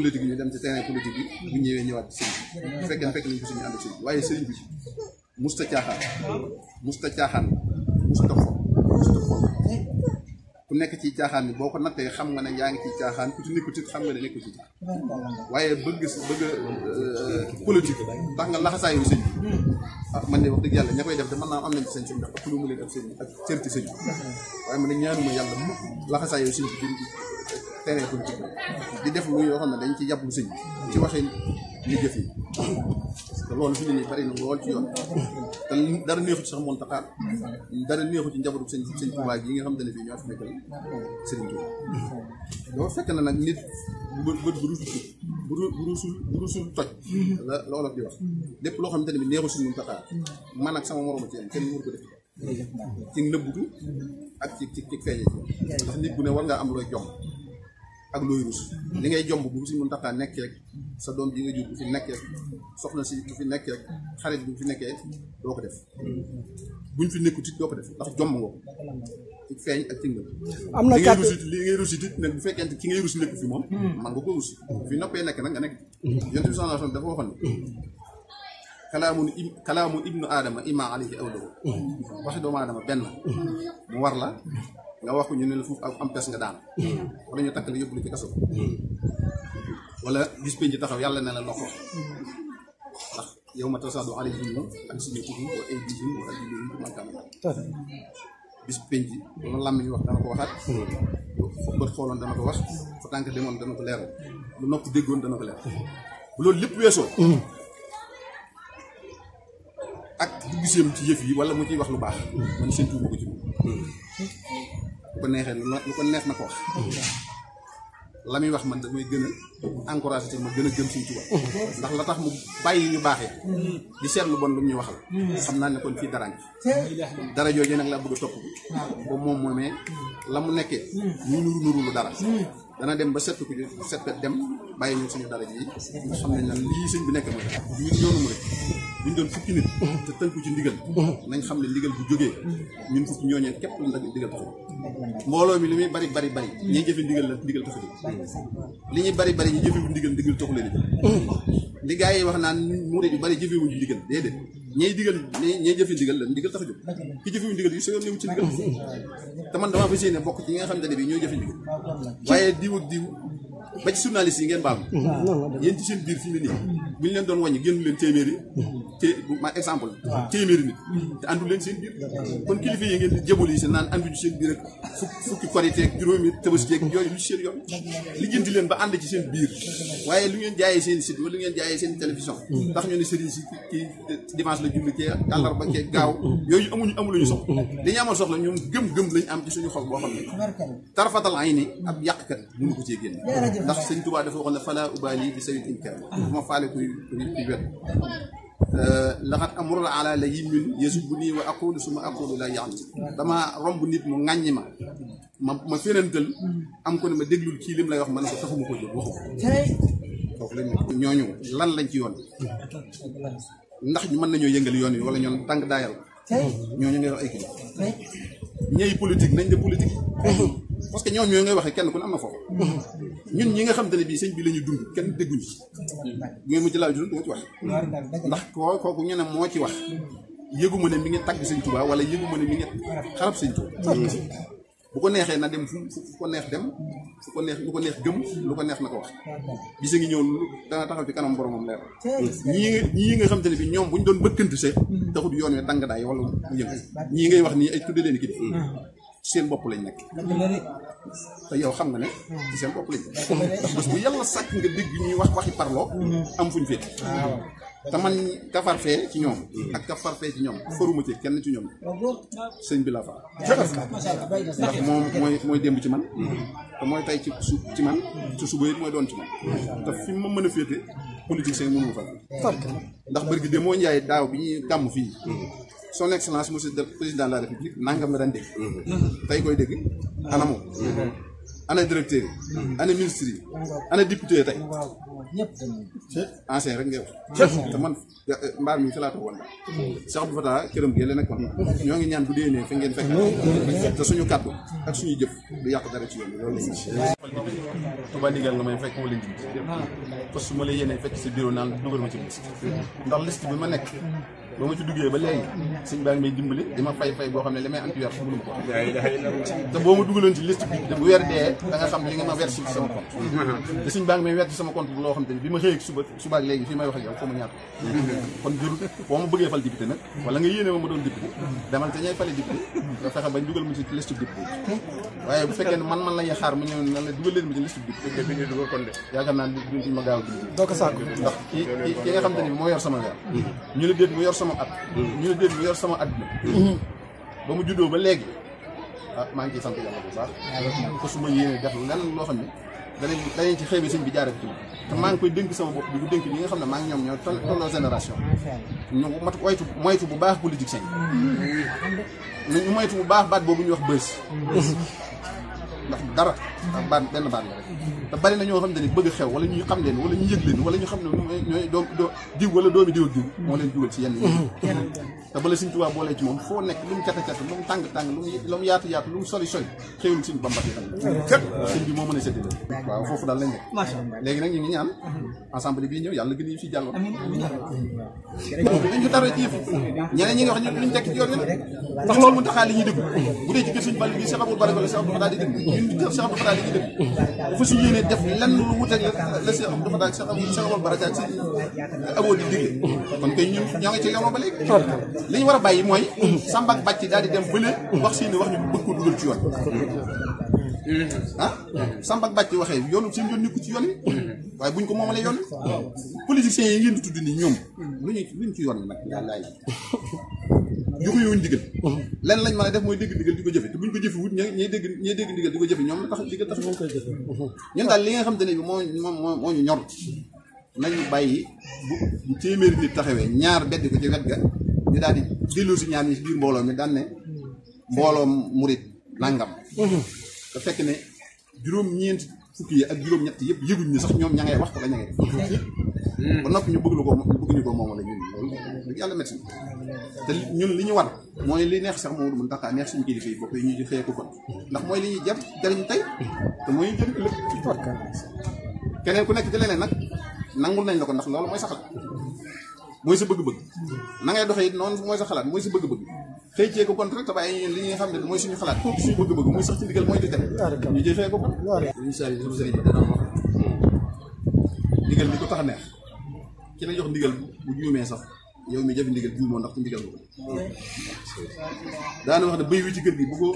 politique ñu dem ci terrain politique bi bu ñëwee ñëwaat ci sëñ bi bu fekkee fekk nañ ko suñu ànd ak sëñ bi waaye sëñ bi musta caaxaan musta fo ku nekk ci caaxaan bi boo ko nattee xam nga ne yaa ngi ci caaxaan ku ci nekkul ci xam nga ne nekkul ci caaxaan waaye bëgg politique tax nga laxasaayu sëñ bi man de wax dëgg yàlla ña koy def de mën naa am nañ ci sëñ ndax ëpp lu mu leen ak sëñ ak cër ci sëñ waaye man de ñaanuma yàlla mukk laxasaayu sëñ bi terrain politique di def lu yoo xam ne dañ ci yàbbu sëñ ci waxee li jëf yi te loolu fi ne nii bari na lool ci yoon te dara neexu ci sax Mountakha dara neexu ci njabootu sëñ Touba yi nga xam ne bii ñoo fi nekkal Serigne Touba doo fekk na nag nit bët bu rusul toj la loolu di wax lépp loo xamante ne bi neexu si Mountakha man ak sama moroom ci yam kenn wër ko def ci nëbbutu ak ci feeñe ci ndax nit bu ne war ngaa am looy jom ak looy rus li ngay jomb bu si Mountakha nekkee rek sa doom ji nga jur bu fi nekkee soxna si bu fi nekkee rek xarit bu fi nekkee doo ko def buñ fi nekku tit doo ko def ndax jomb nga ko ci feeñ ak ci ngëm am na li ngay rusit it nag bu fekkente ci ngay rus nekk fi moom man nga ko rus fi noppee nekk nag nga nekk yonent bi sallallahu alayhi wasallam dafa waxoon ne kalaamu ibnu aadama ima alayhi awlahu waxi doomu aadama benn mu war la nga wax ko ñu ne la foofu am pes nga daan wala ñu takk la yóbbu la ci kaso wala gis penc taxaw yàlla ne la nokko ndax yow ma tasaadu alayhim alsinatuhum wa aydihim wa arjuluhum bimaa kaanu bis penc lu làmmiñ wax dana ko waxaat fu bët xooloon dana ko wax fu tànk demoon dana ko leeral lu nopp déggoon dana ko leeral bu loolu lépp weesoo ak bu giseem ci yëf yi wala mu ciy wax lu baax man seen tuuma ko ci moom bu ko neexee lu ko neex na ko wax la muy wax man damay gën a encouragé te ma gën a gëm Sëñ Tuubaa ndax la tax mu bàyyi ñu baaxee di seetlu bon lu mu ñu waxal xam naa ne kon fii dara dara jooju nag laa bëgg a topp ba moom moomee la mu nekkee ñu nuru lu dara dana dem ba set ko set dem bàyyi ñu suñu dara ji nga xam ne nag lii sëñ bi nekk mooy ñun yoonu mu rek buñ doon fukki nit te tënku ci ndigal nañ xam ne ndigal bu jógee ñun fukki ñooñee képp la ndigal taxu mbooloo mi li muy bari ñiy jëfe ndigal la ndigal taxu li ñuy bari ñi jëfe bu ndigal taxu leen li gaa yi wax naan murid yu bari jëfe wuñu ndigal déedéet ñay jëfe ndigal la ndigal tax a jóg ki jëfe wuñu ndigal yi sa yoon newu ci ndigal te man damaa fas yéene bokk ci ñi nga xam ne bi ñooy jëfe ndigal waaye diw ak diw ba ci journaliste yi ngeen baal yéen ci seen biir fi mu ne nii bu ñu leen doon wàññi génn leen téeméeri ma exemple téeméeri nit te àndu leen seen biir kon kilifa yi ngeen di jëbal yi seen naan àndu ci seen biir ak fukki korité ak juróomi tabaski ak yooyu lu ci seen yoon lijjanti leen ba ànd ci seen biir waaye lu ngeen jaayee seen site wala lu ngeen jaayee seen télévision ndax ñu ne sëriñ si kii dimanche la julli kee àllarba kee gaaw yooyu amuluñu soxla li ñu amal soxla ñoom gëm-gëm lañ am ci suñu xol boo xam ne tarafatal ay ni ab yàqkat mënu ko cee génn ndax sëñ Tuubaa dafa waxoon ne fala ubaali bi sawil inkar bu ma faale kuy wet laxat amrul ala la yimin yesub nii wa aqulu suma aqulu la yaam dama romb nit mu ŋàññi ma férantal am ko ne ma déglul kii lim lay wax ma ne ko taxuma ko jóg waxu foofu lañ ñooñu lan lañ ci yoon ndax mën nañoo yëngal yoon yi wala ñoon tàng daayal ñooñu ngay wax ay kii ñëy politique nañ de politique parce que ñoom ñoo ngay waxee kenn ku ne am na foofu ñun ñi nga xam te ne bii sëñ bi la ñu dund kenn dégguñu ci ñooy mu ci laa dund du ma ci wax ndax kooku ñu ne moo ci wax yëgu ma ne mi ngi tagg sëñ Tuubaa wala yëgu ma ne mi ngi xarab sëñ Tuubaa bu ko neexee na dem fu ko neex dem fu ko neex lu ko neex gëm lu ko neex na ko wax bisa ngi ñëw dana taxaw ci kanam boromam leer ñii nga xam te ne bi ñoom bu ñu doon bëkkante se taxut yoon wi dang daay wala mu yëngu ñii ngay wax nii ay tudde leen ki def seen bopp lañ nekk te yow xam nga ne ci seen bopp lañ nekk ndax bés bu yàlla sàkk nga dégg ñuy waxi parloo am fuñ féet te man kafar fee ci ñoom ak kafar fee ci ñoom faruma ci kenn ci ñoom sëñ bi la fa ndax moom mooy démb ci man te mooy tey ci man ci suba it mooy doon ci man te fi ma mën a féete politique seen mënu fa ndax bërgi de moo njaay daaw bi ñuy gàmm fii son excellence monsieur le président de la république nangam la daan dégg tey koy dégg ana moom ana directeur yi ana ministre yi ana député yi tey ancien rek ngay wax te man mbaar mi fi laa toog woon daal Cheikh Abdou Fatah këram gi la nekkoon ñoo ngi ñaan bu déwénee fi ngeen fekk te suñu kàddu ak suñu jëf du yàq dara ci yoon bi loolu Touba ndigal nga may fekk ma leen di parce que su ma la yéenee fekk si bureau naan dugal ma ci liste ndax liste bi ma nekk ba ma ci duggee ba léegi sëñ baa ngi may dimbali di ma fay boo xam ne li may anti weer mënu ma ko te boo ma dugaloon ci liste bi bu weer dee da nga xam li nga ma verser ci sama compte te sëñ baa ngi may weer ci sama compte bu loo xam te ni bi ma xëyee suba ak léegi fii may wax ak yow foo ma ñaata kon jërul boo ma bëggee fal député nag wala nga yéene ma doon député demal te ñay fale député nga fexe bañ dugal ma ci liste député waaye bu fekkee ne man la ñuy xaar mu ñëw na la dugal leen ma ci liste député bi nga dugal kon de yaakaar naa duñ ma gaaw doo ko sàkk ndax ki nga xam te ni moo yor sama weer ñu la déet mu yor sama at ñu la déet mu yor sama adduna ba mu juddoo ba léegi ah maa ngi ciy sant yàlla bu baax ko su ma yéene def lenn loo xam ne danañ ci xëy bi sëñ bi jaare ci te maa ngi koy dénk sama bopp bi bu dénk ñi nga xam ne maa ngi ñoom ñoo tolloo génération ñu mat moytu bu baax politique ñu moytu bu baax baat boobu ñuy wax bës ndax dara ak baat benn baat la rek te bari na ñoo xam ne ni bëgg xew wala ñu xam leen wala ñu yëg leen wala ñu xam ne ñooy diw wala doomi diw ak diw moo leen dugal ci yenn yi te bala Sëñ Tuubaa boolee ci moom foo nekk lu mu cata-cata lu mu tàng-tàng lu mu yaatu-yaatu lu mu sori-sori xëyul Sëñ Bamba yi sëñ bi moo mën a séddale waaw foofu daal lañ nekk léegi nag ñu ngi ñaan ensemble bii ñëw yàlla gën ñu fi jàlloon ñu dara ci yëf ñeneen ñi nga wax ñu luñ tekk ci yoon wi nag ndax loolu mun taxaa li ñuy dégg bu dee ci kër Sëñ Balla bi Cheikh Abdou Baraka la Cheikh Abdou Fatah di dégg ñun Cheikh Abdou Fatah li ñuy dégg dafa suñu yéene def lenn lu wuteeg la Cheikh Abdou Fatah Cheikh Abdou Baraka ak Sëñ Abo di dégg kon koy ñun ñoo ngi ci yoon ba léegi li ñu war a bàyyi mooy Samba ak Bàcc daal di dem fële wax seeni wax ñu bëgg ko dugal ci yoon ah Samba ak Bàcc waxee yoonu seen yoon nekku ci yoon wi waaye buñ ko moomalee yoon politiciens yi ngeen di tudd nii ñoom luñ ci yoon nag yàllaay joxuñu ndigal lenn lañ mën a def mooy dégg ndigal di ko jëfe te buñ ko jëfe wut ñay dégg ndigal di ko jëfe ñoom la tax ndigal tax ñoom koy jëfe ñun daal li nga xam te ne bi moo ñu ñor nañu bàyyi bu téeméeri nit taxawee ñaar beddi ko ci wet ga ñu daal di delloo si ñaar ñi si biir mbooloo mi daan ne mbooloo murit nangam te fekk ne juróom-ñeent fukki yi ak juróom-ñett yëpp yëguñ ni sax ñoom ña ngay wax wala ña ngay ba noppi ñu bëgg ñu ko moom la ñun loolu dëgg yàlla médecine te ñun li ñu war mooy li neex sax Mamadou Mountakha neex suñu kilifa yi bopp yi ñu di xëye ko kon ndax mooy li ñuy jariñ tey te mooy jëriñ ëllëg keneen ku nekk ci leneen nag nangul nañ la ko ndax loolu mooy sa xalaat mooy sa bëgg-bëgg na ngay doxee it noonu mooy sa xalaat mooy sa bëgg-bëgg xëy cee ko contre te bàyyi li nga xam ne mooy suñu xalaat suñu bëgg-bëgg muy sax ci ndigal mooy di dem ñu jëy xëye ko kon sëriñ bi dana wax ndigal li ko tax a neex ki la jox ndigal bu juumee sax yow mi jëfi ndigal juumoo ndax ci ndigal ko daana wax ne bëy wi ci kër gi bu ko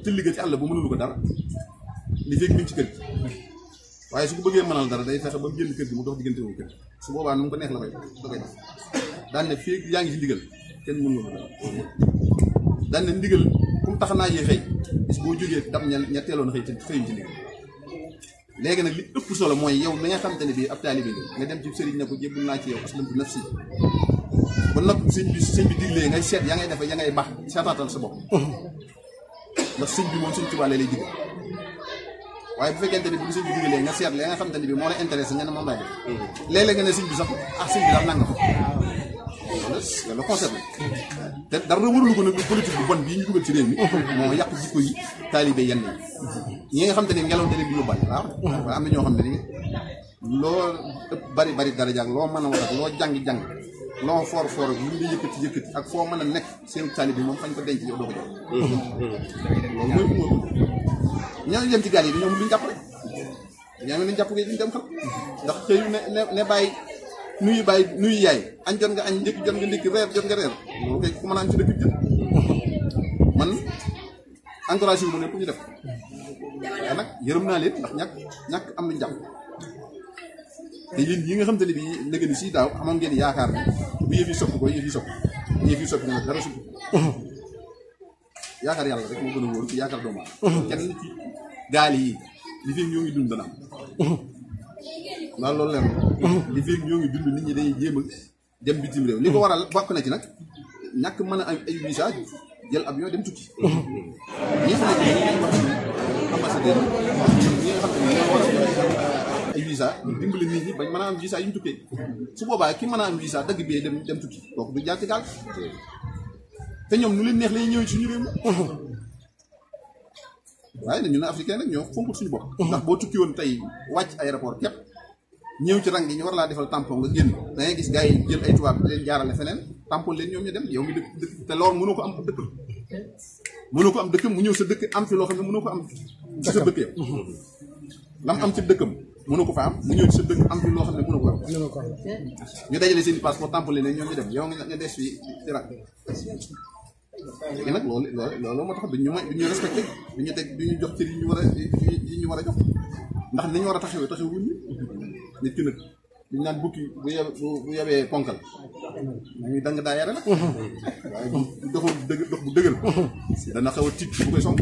tëlliga ci àll bu mënulu ko dara li fekk mi ci kër gi waaye su ko bëggee mënal dara day fexe ba mu génn kër gi mu dox diggante wu kër su boobaa nu mu ko neex la koy def daan ne fii yaa ngi ci ndigal kenn mënu la dara daan ne ndigal ku mu tax naa yee xëy bis boo jógee dam ña teeloon xëy te xëyuñ ci ndigal léegi nag li ëpp solo mooy yow mi nga xamante ne bii ab taalibe nga dem ci sëriñ ne ko jébbal naa ci yow aslamtu nafsi ba noppi sëñ bi diglee ngay seet yaa ngay def ya ngay baax seetaatal sa bopp ndax sëñ bi moom sëñ Tuubaa lay digal waaye bu fekkente ni bu sëñ bi digalee nga seet la nga xamante ne bii moo la intéressé nga ne moom laay def léeg-léeg nga ne sëñ bi sax ah sëñ bi daal nanga loolu concept la te dara warulu ko nag politique bu bon bii ñu dugal ci réew mi moo yàq jikko yi taalibe yenn yi ñi nga xam te ne ngelaw te leen di yóbbal waaw am na ñoo xam ne ni loo ëpp bari daraja ak loo mën a wax ak loo jàng-jàng loo foor ak lu ñu yëkkati ak foo mën a nekk seen taalibe moom fañ ko denc yow doo ko jox loolu mooy bu ñoo dem ci gaal yi ñoom duñ jàpp rek ñoo duñ jàpp duñ dem xam ndax xëyu ne bàyyi nuyu yaay añ jot nga añ ndékki jot nga ndékki reer jot nga reer loolu kay ku mën a añ ci dëkk jël man encouragé wu ma ne pour ñu def waaye nag yërëm naa leen ndax ñàkk am luñ jàpp te yéen yi nga xam te ne bii léegi ni si daaw amoon ngeen yaakaar ne bu yëf yi soppi ko yëf yi soppi nag dara soppi yaakaar yàlla rek moo gën a wóor ci yaakaar doomu aadama kenn ci gaal yi li fi ñoo ngi dund dana am loolu leer li fi ñoo ngi dund nit ñi dañuy jéem a dem bitim réew li ko waral bokk na ci nag ñàkk mën a am ay visa jël avion dem tukki. ñi fa nekk dañuy wax ne ambassadeur ñi nga xam ne ñoo war a ay visa dimbali nit ñi bañ mën a am visa yu ñu tukkee su boobaa ki mën a am visa dëgg bi dem tukki kooku du jaar ci gaal te ñoom nu leen neex la ñuy ñëwee suñu réew mi waaye nag ñun africain nag ñoo fonkul suñu bopp. ndax boo tukki woon tey wàcc aéroport képp ñëw ci rang yi ñu war laa defal tampon nga génn da ngay gis gars yi jël ay tubaab leen jaarale feneen tampon leen ñoom ñu dem yow mi dëkk te loolu mënoo ko am dëkk mënoo ko am dëkkam mu ñëw sa dëkk am fi loo xam ne mënoo ko am ci sa dëkk yow lam am ci dëkkam mënoo ko fa am mu ñëw ci sa dëkk am fi loo xam ne mënoo ko am ñu dajale seen i passeport tampon leen ñoom ñu dem yow nga des fii ci rang léegi nag loolu moo tax duñu respecté duñu jox cër yi ñu war a jox ndax ni ñu war a taxawee wuñ nit ki nag duñu naan bukki bu yebee ponkal nañuy dang daa yare nag waaye bu doxul dox bu dëgër dana xaw a tiit bu koy song